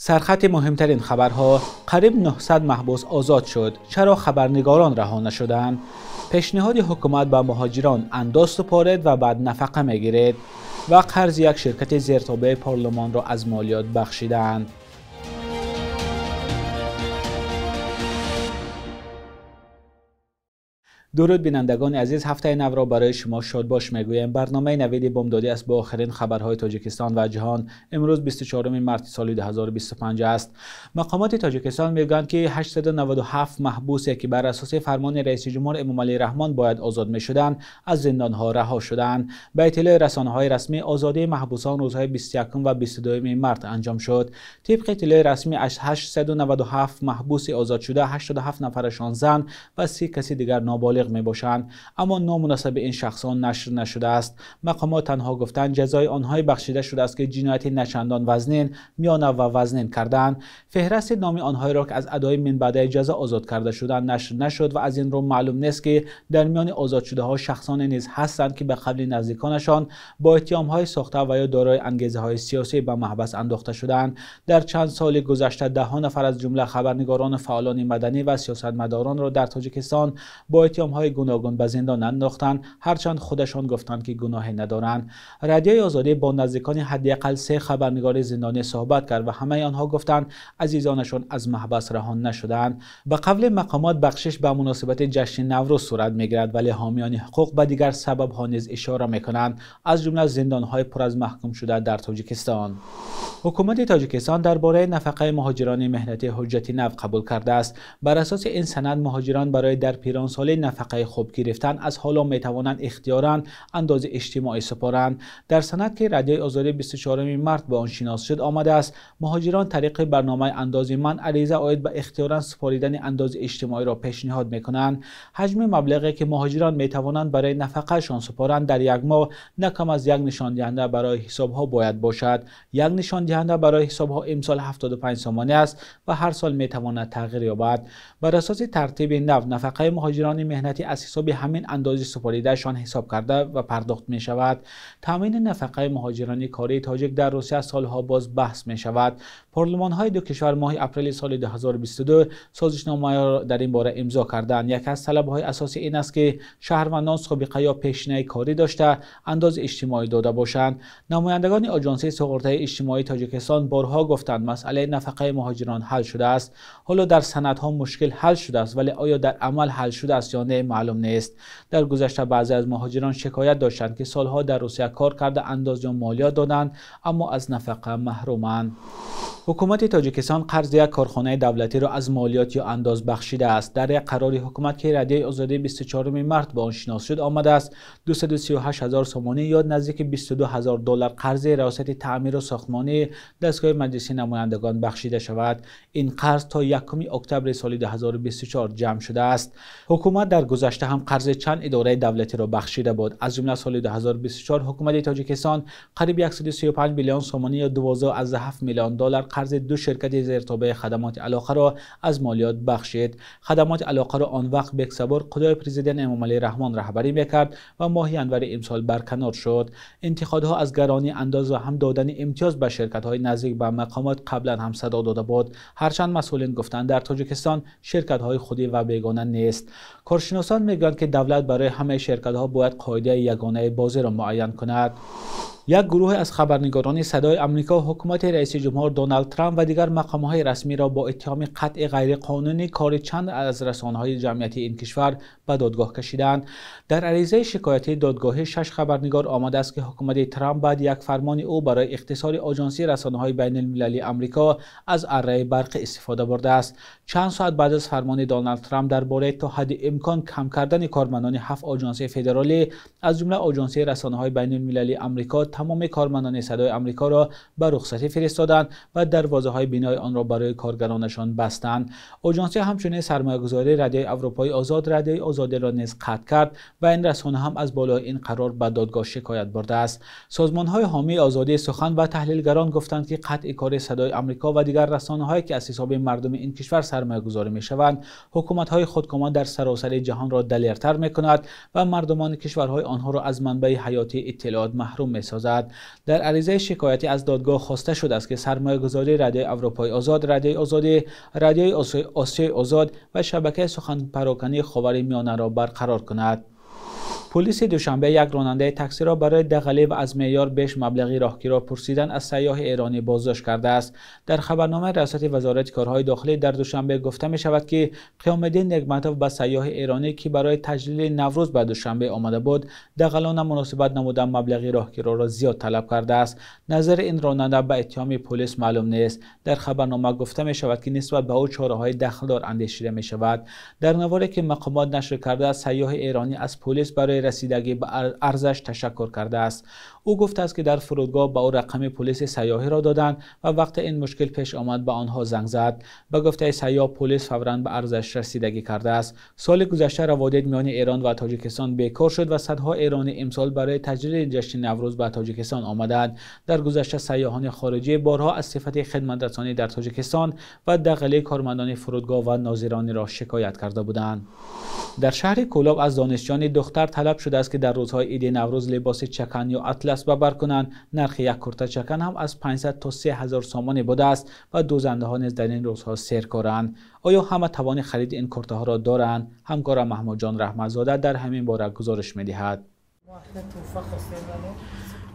Сархати муҳимтарин хабарҳо: қариб 900 маҳбус озод шуд. Чаро хабарнигорон раҳо нашуданд? Пешниҳоди ҳукумат ба муҳоҷирон: андоз супоред ва баъд нафақа мегиред. Ва қарзи як ширкати зертобеи парлумонро аз молиёт бахшидаанд. Дуруд бинандагони азиз, ҳафтаи навро барои шумо шодбош мегӯем. Барномаи навиди бомдодӣ аст бо охирин хабарҳои Тоҷикистон ва ҷаҳон. Имрӯз 24 марти соли 2025 аст. Мақомоти Тоҷикистон мегӯянд, ки 897 маҳбусе, ки бар асоси фармони раиси ҷумҳур Эмомалӣ Раҳмон бояд озод мешуданд, аз зиндонҳо раҳо шуданд. Ба иттилои расонаҳои расмӣ, озодии маҳбусон рӯзҳои 21 ва 22 март анҷом шуд. Тибқи иттилои расмӣ, аз 897 маҳбуси озод шуда, 87 нафарашон зан ва 30 каси дигар ноболиғ мебошанд. Аммо номунасаби ин шахсон нашр нашудааст. Мақомот танҳо гуфтанд, ҷазои онҳое бахшида шудааст, ки ҷинояти начандон вазнин, миёна ва вазнин кардаанд. Феҳристи номи онҳоеро, ки аз адои минбаъдаи ҷазо озод карда шуданд, нашр нашуд ва аз ин рӯ маълум нест, ки дар миёни озодшудаҳо шахсоне низ ҳастанд, ки ба қавли наздиконашон бо иттиҳомҳои сохта ва ё дорои ангезаҳои сиёсӣ ба маҳбас андохта шудаанд. Дар чанд соли гузашта даҳҳо нафар аз ҷумла хабарнигорон, фаъолони маданӣ ва сиёсатмадоронро дар Тоҷикистон бо иттиҳомҳои гуногун ба зиндон андохтанд, ҳарчанд худашон гуфтанд, ки гуноҳе надоранд. Радиои Озодӣ бо наздикони ҳадди ақал 3 хабарнигори зиндонӣ суҳбат кард ва ҳамаи онҳо гуфтанд, азизонашон аз маҳбас раҳо нашуданд. Ба қавли мақомот, бахшиш ба муносибати ҷашни Наврӯз сурат мегирад, вале ҳомиёни ҳуқуқ ба дигар сабабҳо низ ишора мекунанд, аз ҷумла зиндонҳои пур аз маҳкум шуда дар Тоҷикистон. Ҳукумати Тоҷикистон дар бораи нафақаи муҳоҷирони меҳнатӣ ҳуҷҷати нав қабул кардааст. Бар асоси ин санад, муҳоҷирон барои дар пиронсолӣ нафақаи хуб гирифтан аз ҳоло метавонанд ихтиёран андози иҷтимоӣ супоранд. Дар санад, ки Радиои Озодӣ 24 март ба он шинос шуд, омадааст, муҳоҷирон тариқи барномаи андози ман ариза оид ба ихтиёран супоридани андози иҷтимоиро пешниҳод мекунанд. Ҳаҷми маблағе, ки муҳоҷирон метавонанд барои нафақаашон супоранд, дар як моҳ на кам аз як нишондиҳанда барои ҳисобҳо бояд бошад. Як нишондиҳанда барои ҳисобҳо имсол 75 сомонӣ аст ва ҳар сол метавонад тағйир ёбад. Бар асоси тартиби нав, нафақаи муҳоҷирони меҳнатӣ аз ҳисоби ҳамин андози супоридаашон ҳисоб карда ва пардохт мешавад. Таъмини нафақаи муҳоҷирони кории тоҷик дар Русия солҳо боз баҳс мешавад. Парлумонҳои ду кишвар моҳи апрели соли 2022 созишномаро дар ин бора имзо карданд. Яке аз талабҳои асосӣ ин аст, ки шаҳрвандон собиқа ё пешинаи корӣ дошта андози иҷтимоӣ дода бошанд. Намояндагони Оҷонсии суғуртаи иҷтимоии Тоҷикистон борҳо гуфтанд, масъалаи нафақаи муҳоҷирон ҳал шудааст. Ҳоло дар санадҳо мушкил ҳал шудааст, вале оё дар амал ҳал шудааст ё не, маълум нест. Дар гузашта баъзе аз муҳоҷирон шикоят доштанд, ки солҳо дар Русия кор карда, андоз ё молиёт доданд, аммо аз нафақа маҳруманд. Ҳукумати Тоҷикистон қарзи як корхонаи давлатиро аз молиёт ё андоз бахшидааст. Дар як қарори ҳукумат, ки Радиои Озодӣ 24 март ба он шинос шуд, омадааст, 238 ҳазор сомонӣ ё наздики 22 ҳазор доллар қарзи раёсати таъмиру сохтмонии дастгоҳи Маҷлиси намояндагон бахшида шавад. Ин қарз то 1 октябри соли 2024 ҷамъ шудааст. Ҳукумат дар гузашта ҳам қарзи чанд идораи давлатиро бахшида буд. Аз ҷумла соли 2024 ҳукумати Тоҷикистон қариб 135 миллион сомонӣ ё 12,7 миллион доллар қарзи ду ширкати зертобеи хадамоти алоқаро аз молиёт бахшид. Хадамоти алоқаро он вақт Бексабур Қудои президент Эмомалӣ Раҳмон раҳбарӣ мекард ва моҳи январи имсол барканор шуд. Интиқодҳо аз гаронии андоз ва ҳам додани имтиёз ба ширкатҳои наздик ба мақомот қаблан ҳам садо дода буд. Ҳарчанд масъулин гуфтанд, дар Тоҷикистон ширкатҳои худӣ ва бегона нест. Коршиносон мегӯянд, ки давлат барои ҳамаи ширкатҳо бояд қоидаи ягонаи бозиро муайян кунад. Як гурӯҳе аз хабарнигорони Садои Амрико ҳукумати раиси ҷумҳур Доналд Трамп ва дигар мақомҳои расмиро бо иттиҳоми қатъи ғайриқонунии кори чанд аз расонаҳои ҷамъиятии ин кишвар ба додгоҳ кашиданд. Дар аризаи шикоятии додгоҳӣ 6 хабарнигор омадааст, ки ҳукумати Трамп баъд як фармони ӯ барои ихтисори Оҷонсии расонаҳои байналмилалии Амрико аз арраи барқӣ истифода бурдааст. Чанд соат баъд аз фармони Доналд Трамп дар бораи то ҳадди имкон кам кардани кормандони 7 оҷонсии федералӣ, аз ҷумла Оҷонсии расонаҳои байналмилалии Амрико, тамоми кормандони Садои Амрикоро ба рухсатӣ фиристоданд ва дарвозаҳои бинои онро барои коргаронашон бастанд. Оҷонсӣ ҳамчунин сармоягузории Радиои Аврупои Озод, Радиои Озодиро низ қатъ кард ва ин расона ҳам аз болои ин қарор ба додгоҳ шикоят бурдааст. Созмонҳои ҳомии озодии сухан ва таҳлилгарон гуфтанд, ки қатъи кори Садои Амрико ва дигар расонаҳое, ки аз ҳисоби мардуми ин кишвар сармоягузорӣ мешаванд, ҳукуматҳои худкома дар саросари ҷаҳонро далертар мекунад ва мардумони кишварҳои онҳоро аз манбаи ҳаётии иттилоот маҳрум месозад. месозад. Дар аризаи шикоятӣ аз додгоҳ хоста шудааст, ки сармоягузории Радиои Аврупои Озод, Радиои Озодӣ, Радиои Осиёи Озод ва шабакаи суханпарокании Ховари Миёнаро барқарор кунад. Полиси Душанбе як ронандаи таксиро барои дағалӣ ва аз меъёр беш маблағи роҳкиро пурсидан аз сайёҳи эронӣ боздошт кардааст. Дар хабарномаи раёсати вазорати корҳои дохилӣ дар Душанбе гуфта мешавад, ки Қиёмиддин Негматов ба сайёҳи эронӣ, ки барои таҷлили Наврӯз ба Душанбе омада буд, дағалона муносибат намуда маблағи роҳкироро зиёд талаб кардааст. Назари ин ронанда ба иттиҳоми полис маълум нест. Дар хабарнома гуфта мешавад, ки нисбат ба ӯ чораҳои дахлдор андешида мешавад. Дар наворе ки мақомот нашр кардааст, сайёҳи эронӣ аз полис барои расидагӣ ба арзаш ташаккур кардааст. Ӯ гуфтааст, ки дар фурудгоҳ ба ӯ рақами полиси сайёҳиро доданд ва вақте ин мушкил пеш омад ба онҳо занг зад. Ба гуфтаи сайёҳ, полис фавран ба арзаш расидагӣ кардааст. Соли гузашта раводид миёни Эрон ва Тоҷикистон бекор шуд ва садҳо эронӣ имсол барои таҷлили ҷашни Наврӯз ба Тоҷикистон омаданд. Дар гузашта сайёҳони хориҷӣ борҳо аз сифати хидматрасонӣ дар Тоҷикистон ва дағалии кормандони фурудгоҳ ва нозиронро шикоят карда буданд. Дар шаҳри Кӯлоб аз донишҷӯёни духтар талаб шудааст, ки дар рӯзҳои иди Наврӯз либоси чакан ё атлас ба бар кунанд. Нархи як курта чакан ҳам аз 500 то 3000 сомонӣ будааст ва дӯзандаҳо низ дар ин рӯзҳо серкоранд. Оё ҳама тавони хариди ин куртаҳоро доранд? Ҳамкорам Маҳмудҷон Раҳматзода дар ҳамин бора гузориш медиҳад.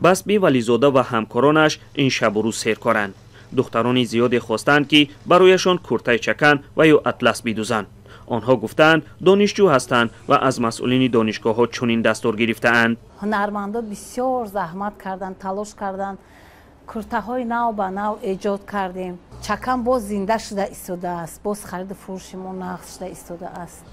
Басби Вализода ва ҳамкоронаш ин шабу рӯз серкоранд. Духтарони зиёде хостанд, ки барояшон куртаи чакан ва ё атлас бидӯзанд. Онҳо гуфтаанд, донишҷӯ ҳастанд ва аз масъулини донишгоҳҳо чунин дастур гирифтаанд. Ҳунармандо бисёр заҳмат карданд, талош карданд, куртаҳои нав ба нав эҷод кардем. Чакан боз зинда шуда истодааст, боз хариду фурӯши мо нақд шуда истодааст.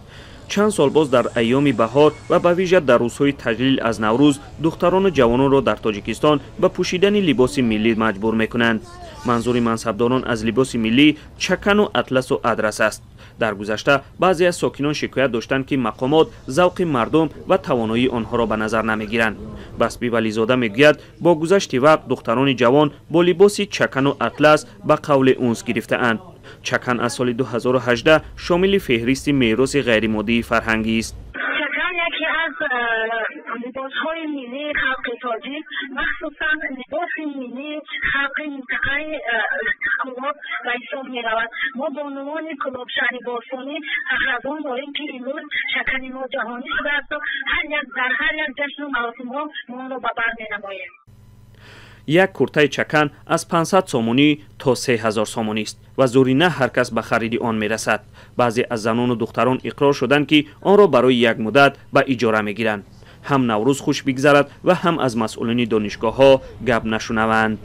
Чанд сол боз дар айёми баҳор ва ба вижа дар рӯзҳои таҷлил аз Наврӯз духтарону ҷавононро дар Тоҷикистон ба пӯшидани либоси миллӣ маҷбур мекунанд. Манзури мансабдорон аз либоси миллӣ чакану атласу адрас аст. Дар гузашта баъзе аз сокинон шикоят доштанд, ки мақомот завқи мардум ва тавоноии онҳоро ба назар намегиранд. Басби Вализода мегӯяд, бо гузашти вақт духтарони ҷавон бо либоси чакану атлас ба қавли унс гирифтаанд. Чакан аз соли 2018 шомили феҳристи мероси ғайримоддии фарҳангист. Чакан яке аз либосҳои миллии халқи тоҷик, махсусан либоси миллии халқи минтақаи Кӯлоб ба ҳисоб меравад. Мо бонувони Кӯлоб шаҳри бостонӣ фахр дорем, ки имрӯз чакани мо ҷаҳонӣ шудааст дар ҳар як ҷашну маросимҳо мо онро ба бар менамоем. Як куртаи чакан аз 500 сомонӣ то 3000 сомонӣ аст ва зӯри на ҳар кас ба хариди он мерасад. Баъзе аз занону духтарон иқрор шуданд, ки онро барои як муддат ба иҷора мегиранд. Ҳам Наврӯз хуш бигзарад ва ҳам аз масъулини донишгоҳҳо гап нашунаванд.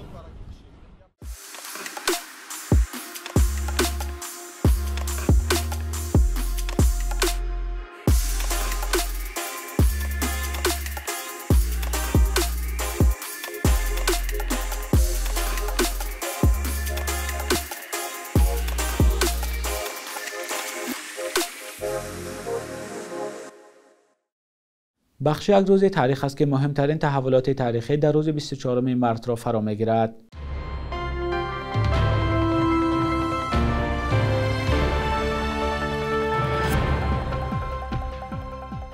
Бахши як рӯзи таърих аст, ки муҳимтарин таҳаввулоти таърихӣ дар рӯзи 24 мартро фаро мегирад.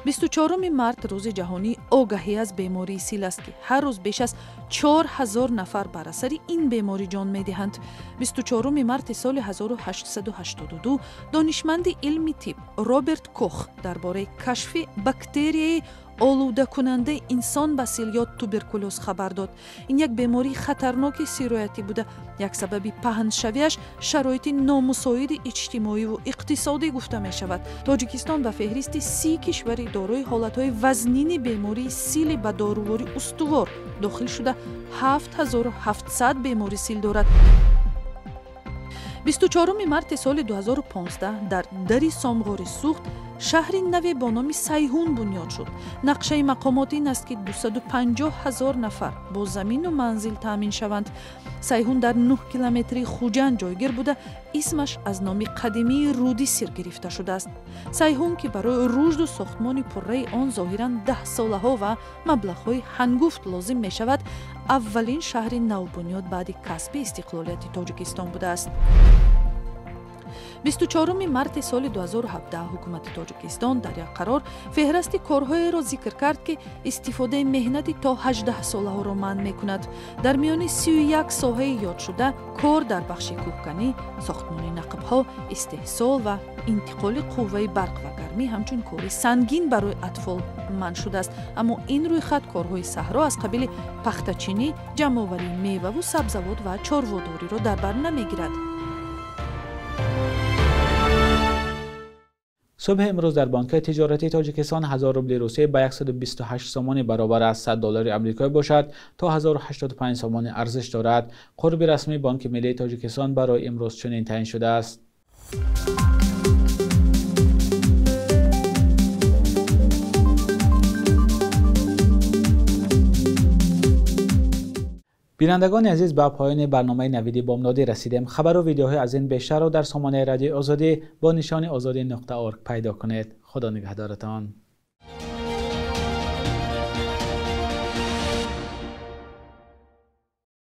Бисту чоруми март рӯзи ҷаҳонии огаҳӣ аз бемории сил аст, ки ҳар рӯз беш аз 4000 нафар бар асари ин беморӣ ҷон медиҳанд. 24 марти соли 1882 донишманди илми тиб Роберт Кох дар бораи кашфи бактерияи олудакунандаи инсон ба сил ё туберкулёз хабар дод. Ин як бемории хатарноки сироятӣ буда, як сабаби паҳншавиаш шароити номусоиди иҷтимоиву иқтисодӣ гуфта мешавад. Тоҷикистон ба феҳристи 30 кишвари дорои ҳолатҳои вазнини бемории сили ба доруворӣ устувор дохил шуда, 7700 бемори сил дорад. 24 марти соли 2015 дар дари Сомғори Суғд шаҳри наве бо номи Сайҳун бунёд шуд. Нақшаи мақомот ин аст, ки 250 000 нафар бо замину манзил таъмин шаванд. Сайҳун дар 9 километри Хуҷанд ҷойгир буда, исмаш аз номи қадимии руди сир гирифта шудааст. Сайҳун, ки барои рушду сохтмони пурраи он зоҳиран даҳсолаҳо ва маблағҳои ҳангуфт лозим мешавад, аввалин шаҳри навбунёд баъди касби истиқлолияти Тоҷикистон будааст. 24 марти соли 2017 ҳукумати Тоҷикистон дар як қарор феҳрасти корҳоеро зикр кард, ки истифодаи меҳнати то 18 солаҳоро манъ мекунад. Дар миёни 31 соҳаи ёдшуда кор дар бахши кӯҳканӣ, сохтмони нақбҳо, истеҳсол ва интиқоли қувваи барқ ва гармӣ ҳамчун кори сангин барои атфол манъ шудааст. Аммо ин рӯйхат корҳои саҳро аз қабили пахтачинӣ, ҷамъоварии меваву сабзавот ва чорводориро дар бар намегирад. Субҳи имрӯз дар Бонки тиҷоратии Тоҷикистон 1000 рубли Русия ба 128 сомонӣ баробар аст. 100 доллари Амрикоӣ бошад то 1085 сомонӣ арзиш дорад. Қурби расмии Бонки миллии Тоҷикистон барои имрӯз чунин таъин шудааст. Бинандагони азиз, ба поёни барномаи Навиди Бомдодӣ расидем. Хабару видеоҳои аз ин бештарро дар сомонаи Радиои Озодӣ бо нишони ozodi.org пайдо кунед. Худо нигаҳдоратон.